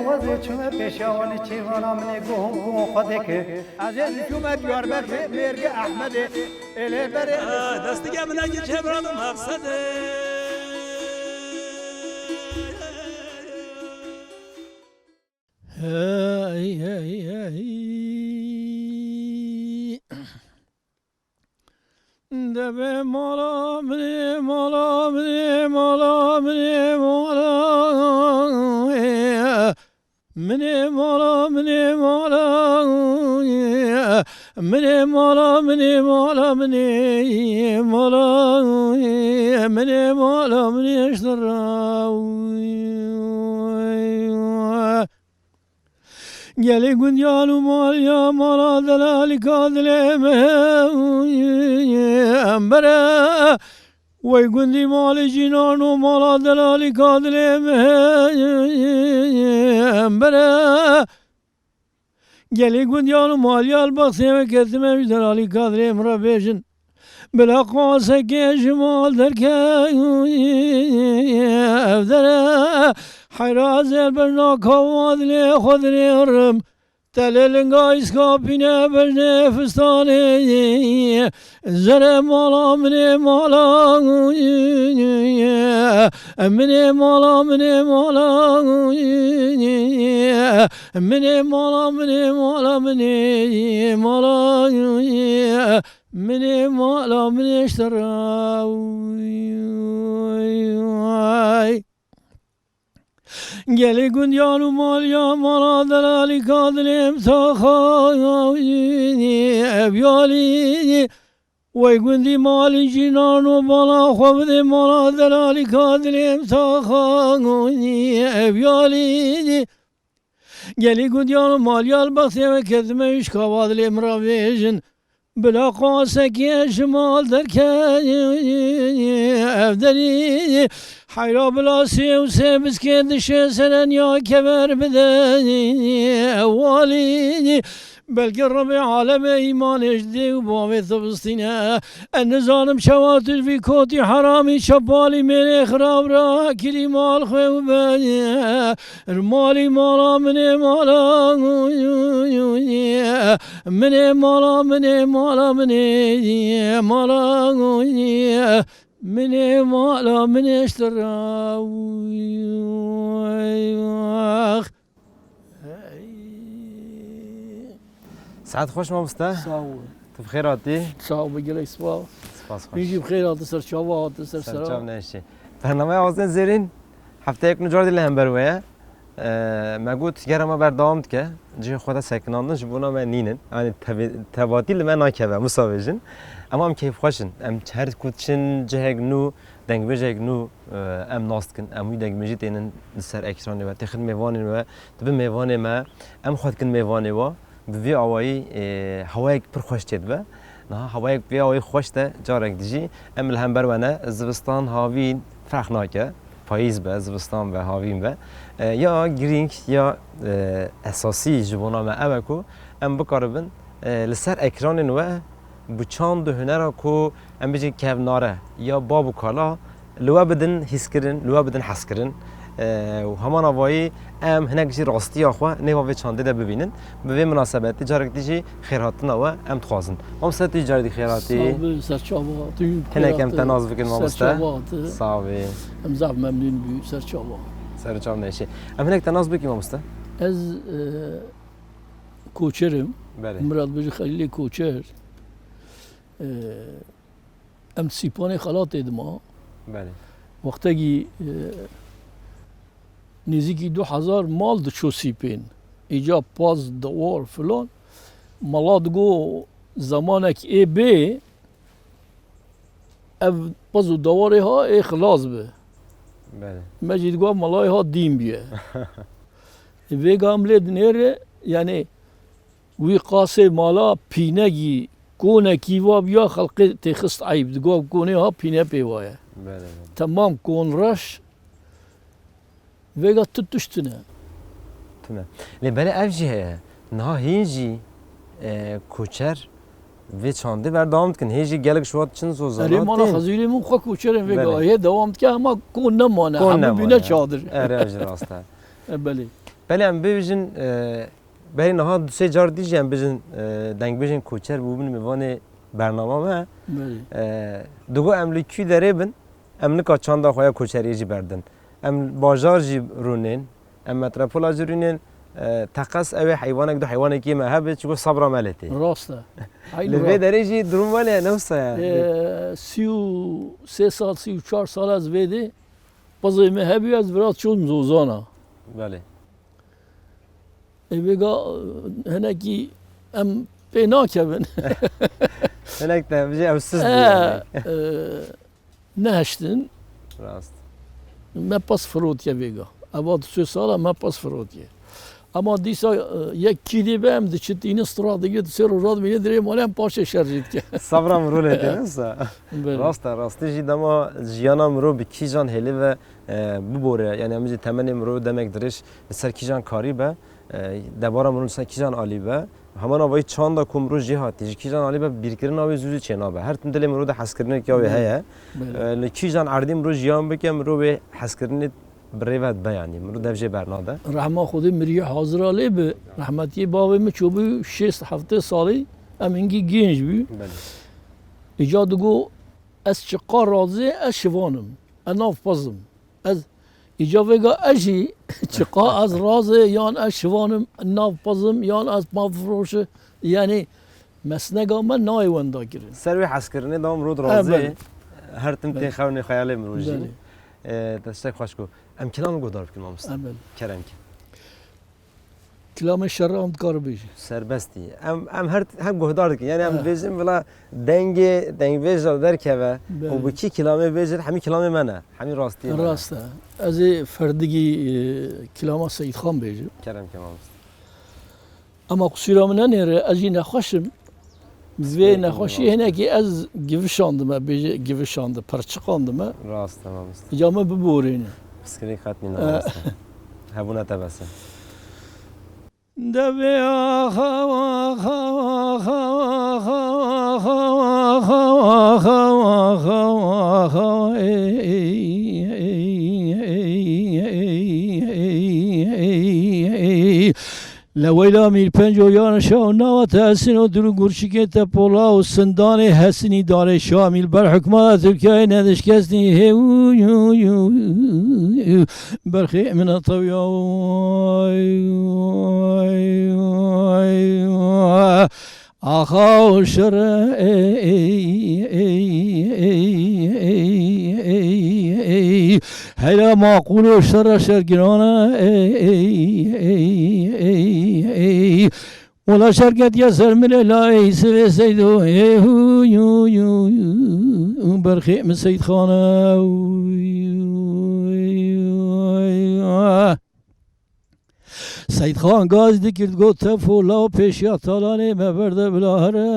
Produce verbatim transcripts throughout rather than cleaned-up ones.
Wezê çûme pêşiya wanî çêvana min ê guh û guh xwe dike. Ez ê çûme Diyarbekirê, mêrgê Ehmedê, ê lê berê. Destige min eki çevra maqsedê. Hey, hey, hey. Debe mala minê, mala minê, mala minê, mala. Minê mala, minê mala. Minê mala, minê mala, minê mala. Minê mala, minê ştira. Gelê gundiyan û maliya mala delalîka dilê me bere. Wey gundî malê cînan û mala delalîka dilê me bere. Gelê gundiyan û maliya li bextê me ketime ji delalîka dilê min re bêjin. Bila qasekê ji mal derke ev dere. Heyra ez ê bejna kava dilê xwe dinêrim. Telê linga îska pîne bejnê fistanê. Zere mala minê mala. Minê mala, minê mala. Minê mala, minê mala, minê mala. Minê mala, minê ştera. Gelê gundiyan û maliya mala delalîka dilêm taxa. Ev yalî. Wey gundî malî cînan û bala xwe bidê mala delalîka dilêm taxa. Ev yalî. Gelî gundiyan û maliyal bextê me ketime wî ji kava dilê min re bêjin. Bila qasekê ji mal derke ev derî. Heyra bila sê û sê biskê dişê sereniya kever bide walî. Belkî Rebê alemê îmanê ji dê û bavê tibistîne. Ez nizanim çawa tu ji vî kotî heramî çepalî mêrê xirab rakirî mal xwe û be. Malî mala minê mala. Minê mala, minê mala, minê mala. Minê mala, minê ştira. Saet xweş mamoste. Sağ ol. Tu bi xêr hatî. Sağ ol, bi gelek spas. Spas xweş. Min jî bi xêr hatî, ser çava hatî, ser sera. Ser çav neşî. Bernameya Awazên Zêrîn hefteyek nû car dî li hember we ye. Ee, me got, gera me berdewam dike. Cihê xwe de sekinandin ji bona me nînin. Yanî tevê-, tevatî li me nakeve, wisa bêjin. Ema em keyfxweş in. Em her ku diçin cihek nû, dengbêjek nû, e, em nas dikin. Em wî dengbêjî tênin li ser ekranê we, têxin mêvanên we, dibin mêvanê me, em xwe dikin mêvanê we. Bi vî awayî, e, hewayek pir xweş tê dibe. Niha hewayek vî awayî xweş de carek dijî em li hember we ne. Zivistan, havîn ferq nake. Payîz be, zivistan be, havîn be. E, ya girîng, ya, e, esasî ji bona me ew e ku em bikaribin, e, li ser ekranên we bi çand û hunera ku em bêjin kevnare ya bab û kala li we bidin hîskirin, li we bidin hezkirin. E, û heman avayî em hinek jî rastiya xwe nêva vê çandê de bibînin. Bi vê minasebetê carek dî jî xêrhatina we em dixwazin. Mamoste, tu jî carek dî xêr hatî. Sağ ol, ser çava. Tu jî xêr hatî. Hinek em te nas bikin mamoste. Ser çava hatî. Sağ ol. Em zaf memnûn bû, ser çava. Ser çav neşê. Em hinek te nas bikin mamoste. Ez, e, Koçer im. Belê. Mirat Bêjî Xelîlê Koçer. E, Em Sîpanê xelatê dima. Belê. Wextekî, e, nêzîkî du hezar mal diçû Sîpên. Îca paz, dewar, filan. Mala digo zemanek ê bê, ev paz û dewarê ha ê xilas bi. Belê. Me jî digo malayê ha dîn bîye. Vêga em lê dinêre, yanî, Wî qasê mala pînegî konekî va biya xelqê têxist eyb. Digo ev konê ha pîne pê va ye. Belê, belê. Temam kon reş, Vêga tu tişt tune. Tune. Lê belê ev jî heye. Niha hîn jî e, koçer vê çandê berdewam dikin. Hê jî gelek ji we diçin Zozana. Erê mala Xezîrê min xwe koçerên vê gahiyê dewam dike, hema kon nemane. Kon nemane. Hemû bîne çadir. Erê, ev jî rast e. E, belê. Belê em bibêjin, e, belê niha du sê car dî jî em bêjin, e, dengbêjên koçer bûbin mêvanê bernama me. Belê. E, digo em li kû derê bin, em nika çanda xwe ya koçeriyê jî berdin. Em bajar jî rûnên, em metropola jî rûnên, e, teqez ew ê heywanek du heywanekî me hebe, çiku sebra me lê tê. Rast e. Li vê derê jî durum wele ne wisa ye. E, sî û sê sal, sî û çar sal ez vê dê, pizê me hebû, ez vira çûm Zozana. Belê. Ê vêga, e, hinekî em pê nakevin. Hinek te bijî ew siz bû yani. E, nehiştin. Rast. Me pez firotiye vêga. Eva du sê sala me pez firotiye. Ama dîsa, e, yek kî dê be em diçitînin strategî du sê roja dimîne dirê malê em paşê şer jî dike. Sabra min rolê tê ne sa. Belê. Rast e, rastî jî dema jiyana mirov bi kîjan hêlî ve, e, bibore. Yani em jî temenê mirov demek dirêj li ser kîjan karî be. E, debara mirov li ser kîjan alî be. Heman avayî çanda ku mirov jê hatî, ji kîjan alî be bîrkirina wê zû zû çênabe. Her tim dilê mirov de hezkirineke ya wê heye. Belê. E, li kîjan erdî mirov jiyan bike, mirov wê hezkirinê bi rê ve dibe yanî. Mirov dev jê bernade. Rehma Xwedê miriyê hazira lê bi. Rehmetiyê bavê min çûbû şêst heftê salî, em hingî gênc bû. Belê. Îca digo ez çiqa razê ez şivan im. Ez nav pez im. Ez îca vêga ez jî çiqa ez razê yan ez şivan im, nav pez im yan ez maffiroş im. Yanî mesnega me nayê wenda kirin. Ser wê hezkirinê dawam rû razê. Her tim tê xewnê xeyalê mirov jî. Belê. E, te tiştek xweş got. Em kilamê guhdar bikin mamoste. Kerem ke. Kilamê şerran dikare bêje. Serbestî. Em, em her, hem guhdar dikin. Yani em dibêjin vila dengê, dengbêj de derkeve û bi kî kilamê bêjin, hemî kilamê me ne. Hemî rastiyê me ne. Rast e. Ez ê ferdigî, e, kilama Seyîdxan bêjim. Kerem ke mamoste. Ama qusûra min nenêre, ez jî nexweş im. Vê nexweşî hinekî ez givişandime, bêje givişandi, pirçiqandime. Rast e mamoste. Ca min biborîne. Piskirê qet nîne mamoste. Hebûna te bes e. Devê axa, axa, axa, axa, axa, ey, ey, ey. Leweyla mîr penco yan şaw nawa te esin o dil û gurçikê te pola û sindanê hesinî darê şamîl ber hukmana Tirkiyeyê nedişkesnî hê û û û û berxê min a tewya. Axa û şer e, hela maqûl û şer e, şer giran e. Wela şer ketiye ser min e, la ey sivê Seydo, ê hu yu yu, berxê min Seydxan e. Seydxan gaz dikir, got, tefo law pêşiya talanê me berde bila here.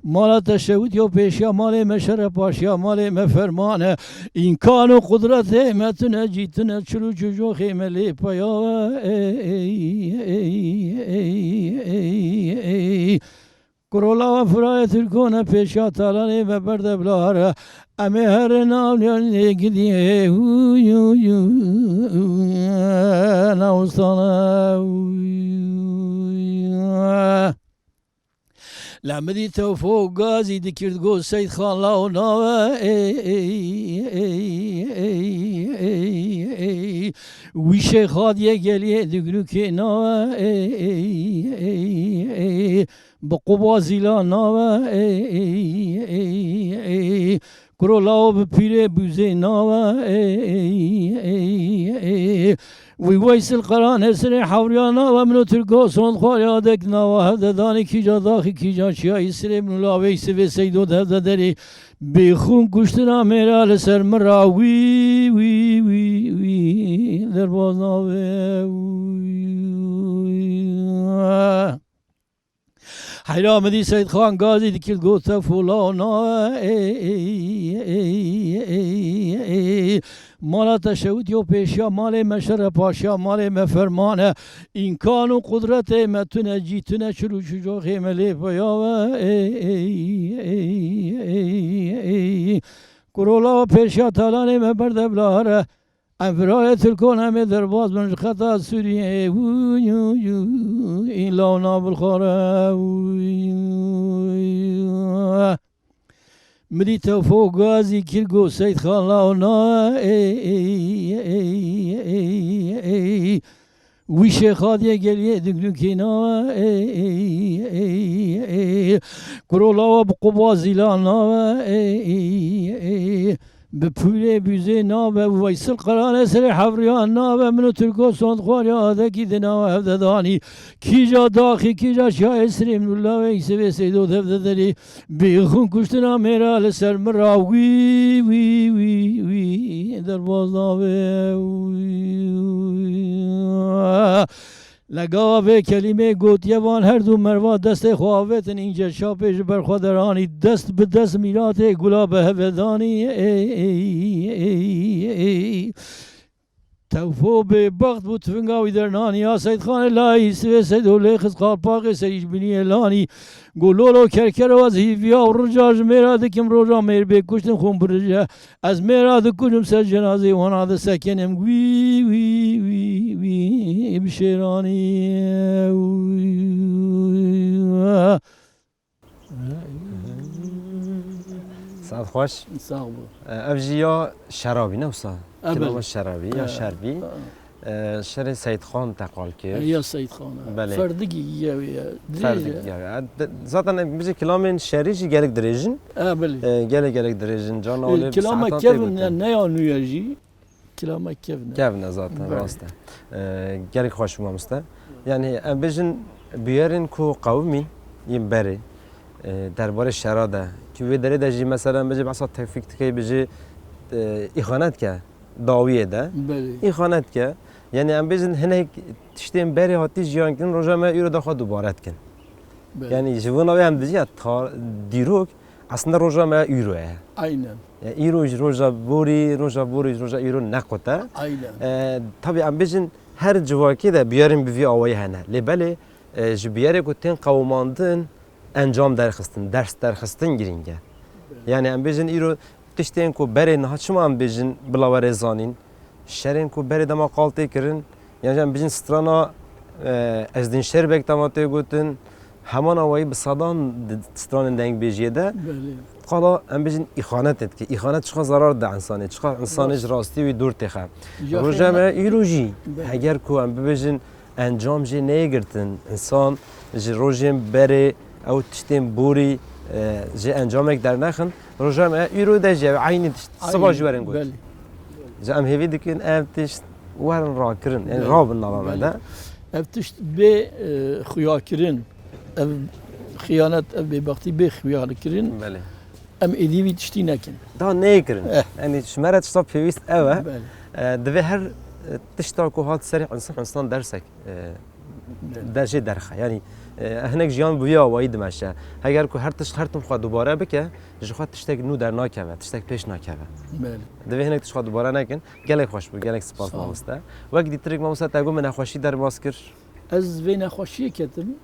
Mala te şewitiyo pêşiya malê me şere, paşiya malê me fermane. Înkan û qudretê me tune, cî tune, çil û çijoxê me lê peya we. Kuro lawa firayê Tirkone pêşiya talanê me berde bila here. Em ê herin avliyanê gidiyê hu yu yu, nawistane. Lemidî tewfo gazî dikird, got, Seydxan law nawe. Wî şêxadiye geliyê digrûkê nawe. Bi quba zîla nawe. Kuro lawo bi pîrê bûzê nawe. Wî Weysil Qeran hesirê hewriya nawe, min û Tirko sond xwariya dek nawe, hevde danî kîja daxî kîja çiyayî sirê min û lawê sivê Seydo de hevde derî. Bêxûn kuştina mêra li ser min ra wî, wî, wî, wî, derbaz nabe. Heyra min dî Seydxan Gazî dikir, got, "Te fola na, ey, ey, ey, ey, ey, ey. Mala te şewitiyo pêşiya malê me, şere paşiya malê me fermane. Înkan û qudretê me tune cî, tune çil û çicoxê me lê peyav e, ey, ey, ey, ey, ey. Kurola pêşiya talanê me berde bila here." Em firarê Tirkan em ê derbas bin ji xeta Sûriyê. Wû, yû, yû, î law nabil xwe re. Wû, yû, yû. Milî tewfo gazî kir, got, "Seyd Xan law na, ey, ey, ey, ey, ey." Wî şêxadiyê geliyê dikdukî nawe, ey, ey, ey, ey. Kuro lawa bi quba zîlan nawe, ey, ey, ey. Bi pûrê bûzê nabe, Weysel Qerane serê hevriyan nabe, min û Tirko sond xwariya adekî di nawe hevdedanî. Kîja daxî, kîja şiyayê sirê min û lawê Îsevê Seydo hevdedanî. Bêxûn kuştina mêra li ser min ra wî, wî, wî, wî derbas nabe. Wî. Legava vê kelîmê gotiye van her du merva destê xwe avêtin, înce çapê ji ber xwe deranî, dest bi dest mîratê gula bi heve danî. Ey, ey, ey, ey. Tewfo bêbext bû, tifinga wî dernanî. Ya Seydxanê layî sivê Seydo lê xist qalpaqê serî ji biniyê lanî. Got, "Lolo kerkero, ez hîviya û rija ji mêra dikim, roja mêr bê kuştin xûn birije. Ez mêra dikujim, ser cenazê wana disekinim." Wî, wî, wî, wî bi şêranî. Saet xweş. Sax bû. E, ev jî ya Şerabî ne wisa? E, Kilama belê. Şerabî ya E, Şerbî. e. E, şerê Seydxan te qal kir. E, ya Seydxan, e. Belê. Ferdikî ye wê ye. Dirêj e. Ferdikî ye. E, de, zaten em bijî kilamên Şerî jî gelek dirêj in. E, belê. E, gelek gelek dirêj in. Can E, olê bi kilama saetan tê kevin gotin. Ne, ne ya nû ye jî. Kilama kevin e. Kevin e zaten, Belê. rast e. E, gelek xweş bû mamoste. Yani em bêjin bûyerên ku qewimîn yên berê, e, derbarê şera de. Ki wê derê de jî mesela em bêjin behsa Tevfîk dikey bêjî, e, îxanet ke dawiyê de. Belê. Îxanet ke. Yani em bêjin hinek tiştên berê hatî jiyan kirin, roja me îro de xwe dubare dikin. Belê. Yani ji vana wê em dibêjin ya ta-, dîrok, aslında roja me îro ye. Aynen. Ya îro ji roja borî, roja borî ji roja îro ne qut e. Aynen. E, tabii em bêjin her civakê de bûyerên bi vî awayî hene. Lê belê, e, ji bûyerê ku tên qewimandin, encam derxistin, ders derxistin girîng e. Belê. Yani em bêjin îro tiştên ku berê niha çima em bêjin bila were zanîn, şerên ku berê dema qal tê kirin, yan jî em bêjin strana, e, Ezdîn Şerbek dema tê gotin, heman awayî bi sedan di stranên dengbêjiyê de Belê. qala em bêjin îxanet dike. Îxanet çiqa zarar dide insanê, çiqa insanê Rast. ji rastî wî dûr têxe. Ya Roja xeyr. me îro jî Belê. heger ku em bibêjin encam jê neyê girtin. Însan ji rojên berê ew tiştên borî, e, jê encamek dernexin. Roja me îro de jî ew eynî tişt. Siba Eynî, jî werin got. belê. Ji em hêvî dikin ev tişt werin rakirin. Yani Belê. rabin nava me Belê. de. Ev tişt bê, e, xuyakirin, ev xiyanet, ev bêbextî bê xuyakirin. Belê. Em êdî vî tiştî nekin. Da neyê kirin. Eh. Yani ji me re tişta pêwîst ev e. Belê. E, divê her, e, tişta ku hat serê insan, insan dersek, e, Belê. de jê derxe. Yani, e, hinek jiyan bi vî awayî dimeşe. Heger ku her tişt her tim xwe dubare bike, ji xwe tiştek nû dernakeve, tiştek pêş nakeve. Belê. Divê hinek tişt xwe dubare nekin. Gelek xweş bû, gelek spas Sağ ol. mamoste. Wek dîtirik mamoste te got min nexweşî derbas kir. Ez vê nexweşiyê ketim.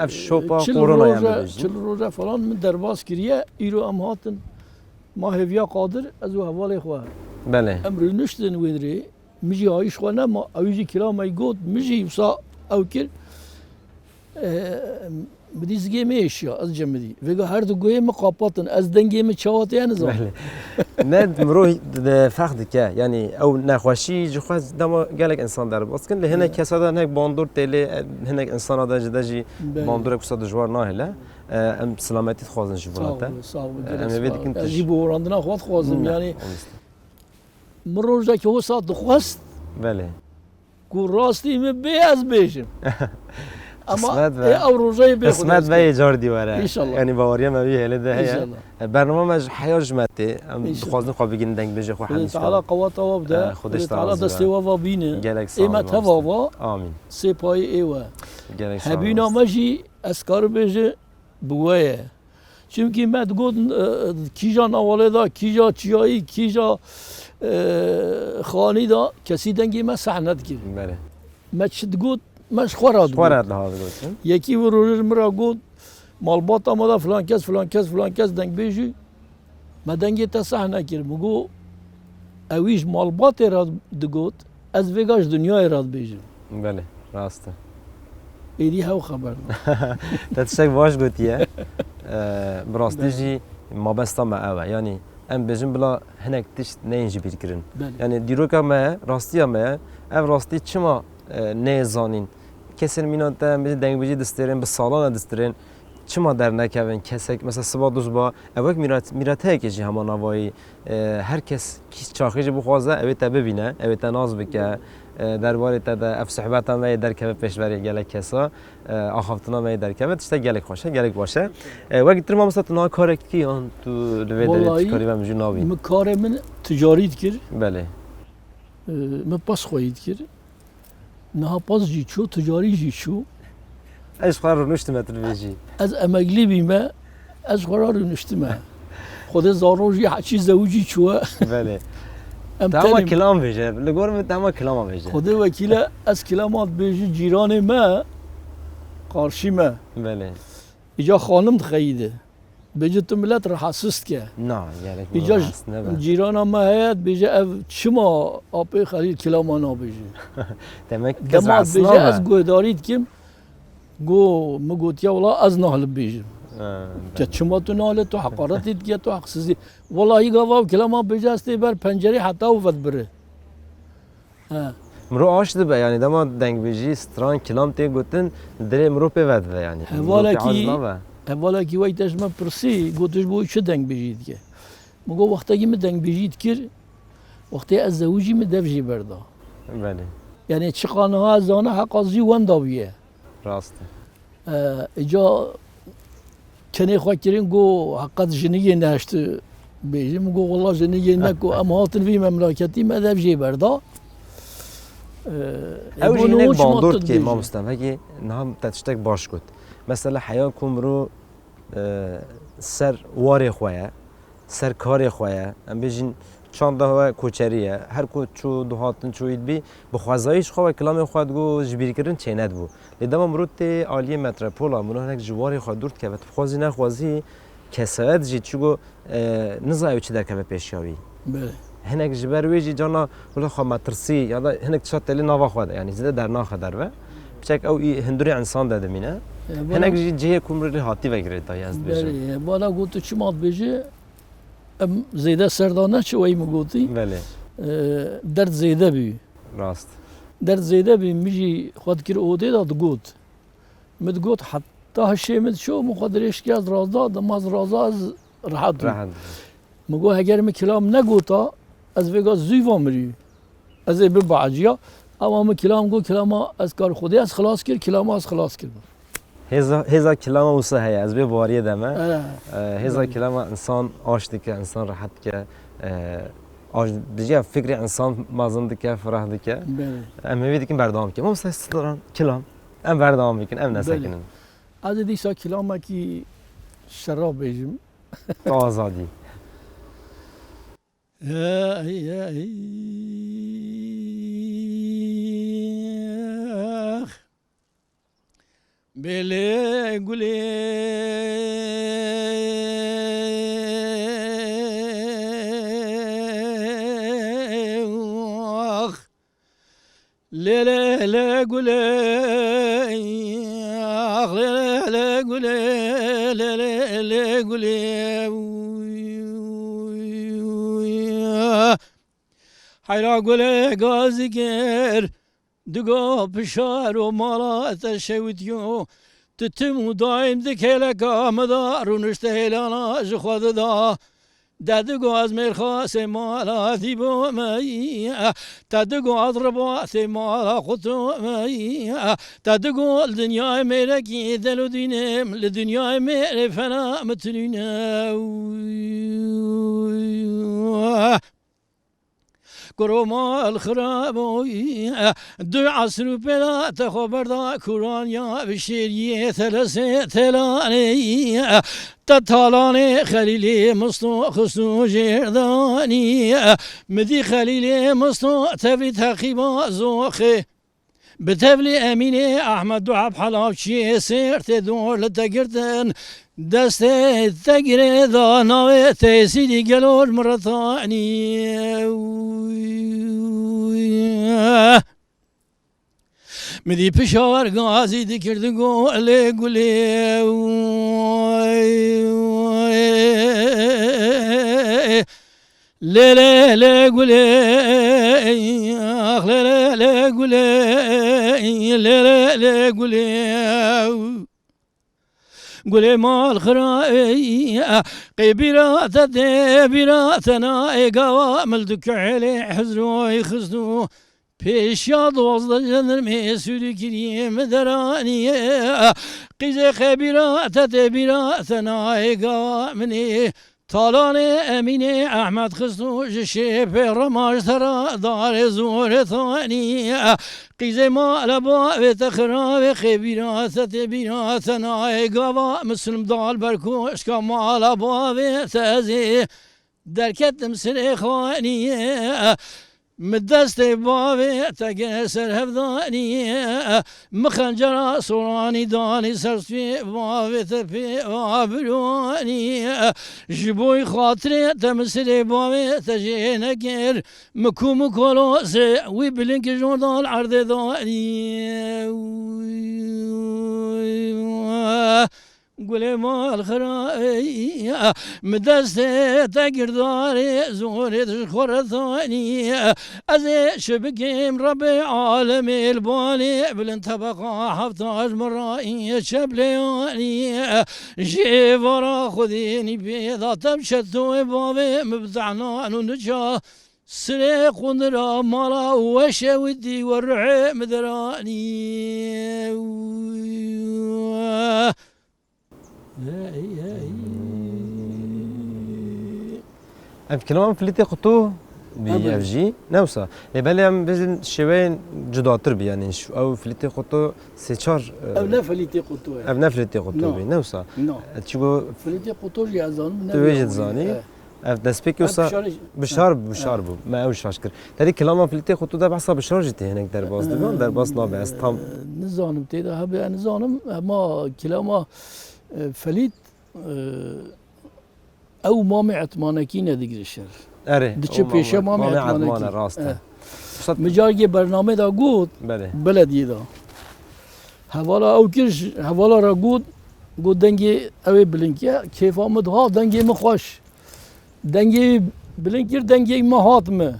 Ev şopa Çil koronaya em roja, dibêjin. çil roja falan min derbas kiriye. Îro em hatin ma hêviya Qadir, ez û hevalê xwe. Belê. Em rûniştin wê dirê. Min jî ayîş xwe nema, ew jî kilameyî got, min jî wisa ew kir. Bi dîzgê min êşiya, ez cemidî. Vêga her du guhê min qapatin, ez dengê min çawa tê nizam. Belê. Ne mirov de ferq dike. Yani ew nexweşî ji xwe dema gelek insan derbas dikin. Lê hinek Belê. kesa de hinek bandor tê lê, hinek insana de ji de jî Belê. bandorek wisa dijwar nahêle. E, em silametî dixwazin ji Sağ vila te. ol, sağ ol, E, gelek em ê vê spas. dikin Ez tu jî ji bi orandina xwe dixwazim. Ne, Yani olmaz. min rojekê wisa dixwest. Belê. Ku rastî min bê ez bêjim. Ama Qismet be. Ê ew rojeyê bê Qismet Xwedê be, ê car dî were. Înşallah. Yanî baweriya me wî hêlê de heye. Înşallah. E, bernama me ji heya ji me tê. Em Înşallah. Dixwazin xwe bigihînin dengbêjê xwe Xwedê hemî Teala qeweta we bide. E, Xwedê Xwedê Teala Teala zî destê be. We ve bîne. Gelek sağ Ê me ol, teva mamoste. Ve. Amîn. Sê payî ê we. Gelek sağ ol, Hebîna mamoste. Me jî ez karim bêje bi we ye. Çimkî me digot, e, kîja newalê de, kîja çiyayî, kîja, e, xanî de kesî dengê me seh nedikir. Belê. Me çi digot, me ji xwe re Ji xwe digot. Re diha digot, hı? Yekî wî rojê ji min re got, malbata me de filan kes, filan kes, filan kes dengbêj î. Me dengê te seh nekir. Min got, ewî ji malbatê re digot, ez vêga ji dinyayê re dibêjim. Belê, rast e. Êdî hew xeber da. Te tiştek baş gotiye. Eee, bi rastî Belê. Jî mabesta me ew e. Yanî em bêjin bila hinek tişt neyên ji bîr kirin. Belê. Yanî dîroka me ye, rastiya me ye. Ev rastî çima, e, neyê zanîn? Kesên mîna te em bêjin dengbêjî distêrin, bi salan e distêrin. Çima dernekevin? Kesek, mesela siba duzba, ev wek mîrat-, mîrateyekê jî hema navayî, e, her kes kî çaxê jî bixwaze, ew ê te bibîne, ew ê te nas bike, e, derbarê te de ev sohbeta me yê derkeve pêşberê gelek kesa, e, axaftina me yê derkeve, tiştek gelek xweş e, gelek baş e. E, wek dir mamosta tu niha karek dikî yan tu li vê derê Wellahî, tu karî ve mijûl nabî? Min karê min ticarî dikir. Belê. E, min pas xweyî dikir. Niha pas jî çû, ticarî jî çû. Ez xwe rûniştime, tu dibêjî. Ez emeklî bîme, ez xwe re rûniştime. Xwedê zarojî heçî zewicî çûye. Belê. Em Te ama tenê kilam bêje, li gor min te ama kilama bêje. Xwedê wekîle ez kilama dibêjî cîranê me, qarşî me. Belê. Îca xanim dixeyîde. Bêje tu milet rahatsiz dike. Na, gerek Îca rahatsiz nebe. Cîrana me heye, dibêje ev çima apê Xelîl kilama nabêje? Demek kes Dema rahatsiz dibêje nabe. Ez guhdarî dikim. Go, min gotiye wela ez nahlib bêjim. Ha, Te çima tu nahle, tu heqaretê dike, tu heqsizî. Welahî gava ew kilama bêje ez tê ber pencerê heta û vedbire. He. Mirov aş dibe, yanî dema dengbêjî, stran, kilam tê gotin, dilê mirov pê vedive, yanî. Mirov pê aciz nabe. Hevalekî, hevalekî wey te ji me pirsî, got, "Tu ji bo çi dengbêjî dike?" Min got, "Wextekî min dengbêjî dikir, wextê ez zewicî min dev jê berda." Belê. Yanî çiqa niha ez zana heqa zî wenda bûye. Rast e. E, îca kenê xwe kirin, got, "Heqet jinigê nehişt bêjim." Got, "Wela jinigê ne ku em hatin vî memleketî me dev jê berda." E, Ew got, jî hinek "Niha çima bandor tu dikê, dibêjî?" Mamoste, vekî niha te tiştek baş got. Mesela heya ku mirov, e, ser warê xwe ye, ser karê xwe ye. Em bêjin çanda we koçerî ye. Her ku çû, duhatin çû îd bî, bi xwezayî ji xwe ve kilamê xwe digot, ji bîrkirin çênedibû. Lê dema mirov tê aliyê metropola, mirov hinek ji warê xwe dûr dikeve, tu bixwazî nexwazî, kesayet jî çigo, e, niza ew çi derkeve pêşiya wî. Belê. Hinek ji ber wê jî carna wilo xwe metirsî ya da hinek tişta têlê nava xwe de, yanî zêde dernaxe derve. Piçek ew î hundurê însan de dimîne. E, bana Hinek jî cihê ku mirov lê hatî ve girêdayî ez dibêjim. Belê, e, bana got tu çima dibêjî, em zêde ser da neçi, wey min gotî. Belê. E, derd zêde bî. Rast. Derd zêde bî, min jî xwe dikir odê de digot. Min digot, heta hişê min diçû, min xwe dirêj kir, ez razda, dema ez razda, ez rehet bûm. Rehet bûm. Min got, heger min kilam negota, ez vêga zû va mirî. Ez ê bibaeciya. Ama min kilam got, kilama ez kar Xwedê ez xilas kir, kilama ez xilas kir. Hêza, hêza kilama wisa heye, ez bê bawariyê de me. E, E, hêza belê. Kilama insan aş dike, insan rehet dike. E, aş, dijiya fikrê insan mezin dike, fireh dike. Belê. Em hêvî dikin berdewam bikin. Mamoste Stran, kilam. Em berdewam bikin, em Belê. nesekinin. Ez ê dîsa kilamekî şerab bêjim. Tu azadî. Ey, ey, ax. Bêlê gulê, ax. Lê lê lê gulê, ax lê lê lê gulê, lê lê lê gulê. Heyra gulê gazî kir, digo pişar û mala te şewitiyo. Tu tim û daîm di kêleka min de rûnişte hêlana ji xwe dida. Te digo ez mêrxasê mala dîbo me yî, te digo ez ribatê mala quto me yî, te digo li dinyayê mêrekî del û dînim, li dinyayê mêrê fena min tu nîne. Kuro mal xirabo yî, du esr û pêla te xwe berda kuraniya bi şêriyê te lesê telanê yî. Te talanê Xelîlê Misto xisto jêrdanî. Midî Xelîlê Misto tevî teqîba zoxê. Bi tevlî Emînê Ehmed Duhab Helawçiyê sêr tê dor li te girtin. Destê te girê da navê tesîrî gelo miretanî. Min dî pişar gazî dikir di golê gulê. Lê lê lê gulê, ax lê lê lê gulê, lê lê lê gulê. Gulê mal xira ey, qê bîra te tê, bîra te nayê gava mil du kuhelê hizroyî xizdu. Pêşiya dozdeh jandarmê sûrî kiriye min deranî. Qîzê qê bîra te tê, bîra te nayê gava min ê. Talanê Emînê Ehmed xisto ji şêpê rema ji te re darê zorê tanî. Qîzê mala bavê te xiravê qê bîra te tê, bîra te nayê gava min silim dal ber koşka mala bavê te ez ê. Derketim sirê xaniyê, min destê bavê te gir ser hevdaniyê, min xencera soranî danî ser stûyê bavê te pê va biranî. Ji bo xatirê te min sirê bavê te jê nekir, min kû min kolosê wî bilind kir ji wan dan erdê danî. Gulê mal xira ey, min destê te girdarê zorê ji xwe re tanî. Ez ê çi bikim Rebê alemê li balê bilind tebeqa hefta ji min re çeplê yanî. Ji êvara Xwedê nî pê da tev çetoyê bavê min bi tehnan û nica. Sirê qundira mala weşe witî we ruhê min deranî. Hey, hey. Ev kilama Filîtê Quto bî. Ha, belê. Ev jî ne wisa. Lê belê em bêjin şêweyên cudatir bî, yanî şu, ew Filîtê Quto sê çar, e, Ev ne Filîtê Quto ye. Ev ne Filîtê Quto No. bî, ne wisa. No. E, çigo Filîtê Quto jî ez zanim, ne Tu wê jî dizanî. E. Ev destpêkê Ev wisa bişarê Bişar, Bişar Ha. bû. Me ew şaş kir. Terî kilama Filîtê Quto de behsa Bişar jî tê hinek derbas dibe, Ee, derbas nabe. Ez tam nizanim tê de hebe, nizanim, ema kilama, e, Felît, e, ew Mamê Etmanekî ne digire şer. Erê, Diçe o pêşe Mamê, Mamê Mamê Etmanekî. Etmane, rast e. Eh. Usta Min cargê bernamê de got, Belê. belediyê de. Hevala ew kir, ji hevala re got, got, dengê ew ê bilind ye, kêfa min diha, dengê min xweş. Dengê wî bilind kir, dengê me hat min.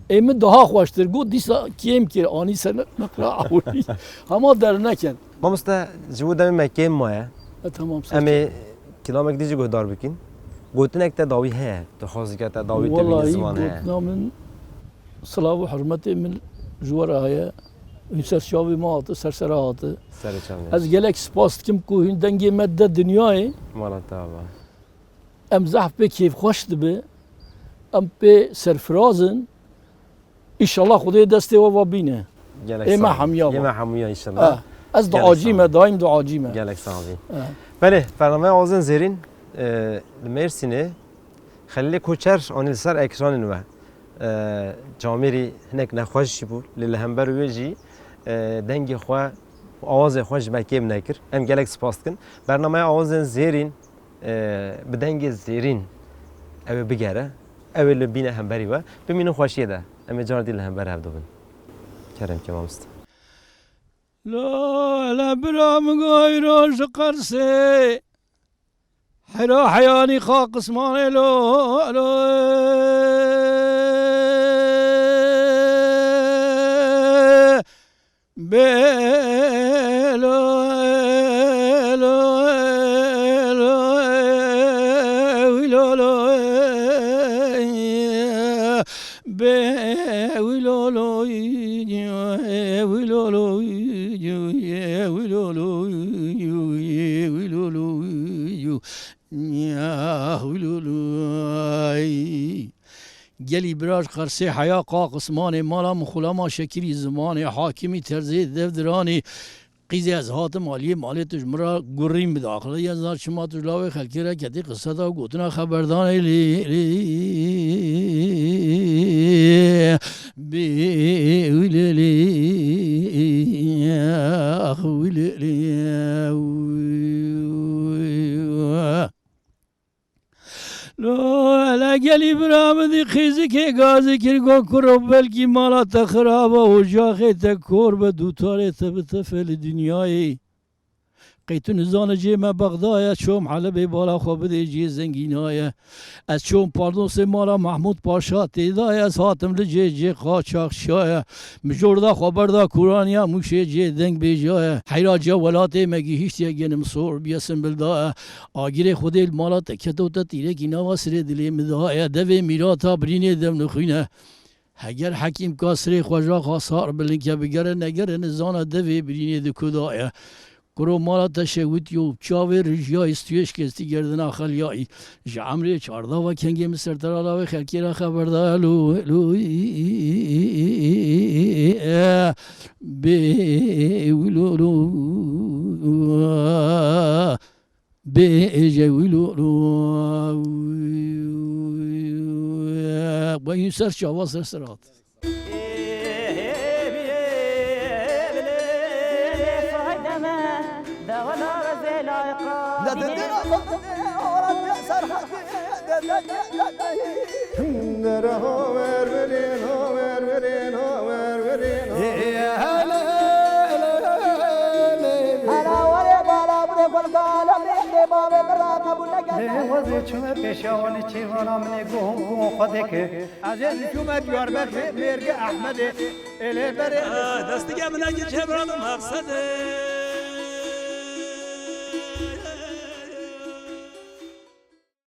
Ê min daha xweştir got, dîsa kêm kir, anî ser meqla ewilî. Hema derneket. Mamoste, ji bo demê me kêm maye. E, tamam, Em ê kilamek dî jî guhdar bikin. Gotinek te dawî heye, tu xwazike te dawî tu bînî Wellahî ziwan heye. Gotina min, silav û hurmetê min ji we re heye. Hûn ser çavê me hati, ser sera hati. Serê çavê. Ez gelek spas dikim ku hûn dengê me de dinyayê. Mala te ava. Em zehf pê kêfxweş dibe, em pê serfiraz in. Înşallah Xwedê destê we ve bîne. Gelek Ê me sağ ol. hemiya Ê ve. me hemiya înşallah. Eh, ez Gelek duacî sağ ol. me, daîm duacî me. Gelek sağ ol. Eh. Belê, bernameya Awazên Zêrîn, e, li Mêrsînê Xelîlê Koçer anî li ser ekranên we. E, camêrî hinek nexweş jî bû, lê li hember wê jî, e, dengê xwe û awazê xwe ji me kêm nekir. Em gelek spas dikin. Bernameya Awazên Zêrîn e, bi dengê zêrîn ew ê bigere, ew ê li bîne hemberî we. Bimînin xweşiyê de. Em ê car dî li hember hevdû bin. Kerem ke mamoste. Lo, le bira min goyro ji Qersê. Hera heyanî xa qismanê lo, lo. Bê lo, lo, lo, wî lo, lo. Gelî biraj qersê heya qaq ismanê, mala min xulama şekirî zimanê, hakimî terzê devdiranê. Qîzê ez hatim aliyê malê tu ji min re gurîn bide. Aqilê yezar çima tu ji lawê xelkê re ketî qiseta û gotina xeberdanê lê, lê, bê, wî lê, lê, ax, wî lê, lê. Lo hele gelî bira min dî qîzikê gazî kir, got, kuro, belkî mala te xirab e, ocaxê te kor be, dûtarê te bi tefe li dinyayê. Qey tu nizane cê me Bexda ye, çom Helebê bala xwe bidê cê zengîna ye. Ez çom pardosê mala Mehmûd Paşa tê de ye, ez hatim li cê cê qaçaxçiya ye. Mijor da xwe berda Kuraniya Mûşê cê deng bêja ye. Heyra ciya welatê me gihîştiye genim sor biye simbilda ye. Agirê Xwedê li mala te keto te tîrekî nava sirê dilê min daye. Devê mîrata birînê dev nixwîne. Heger hekîm ka sirê xwe ja xasar bilinke bigere negere nizane devê birînê di ku daye. Kuro mala te şewitiyo û çavê rijiyayî stûyê şikestî gerdina xeliyayî. Ji emrê çardeh ve kengê min ser te ra lawê xelkê re xeber daye lo, lo, bê, wilo, lo. Bêje wilo lo. Weyî ser çava ser serat. Hela warê bala bide xwelka, la bê bê bavê bira qebûl neke. Lê wezê çûme pêşiya wan ê çêvana min ê guhon guhon xwe deke. Ez ê çûme Diyarbekirê mêrgê Ehmedê. Ê lê berê. Destige min eke çêvana min mexsedê.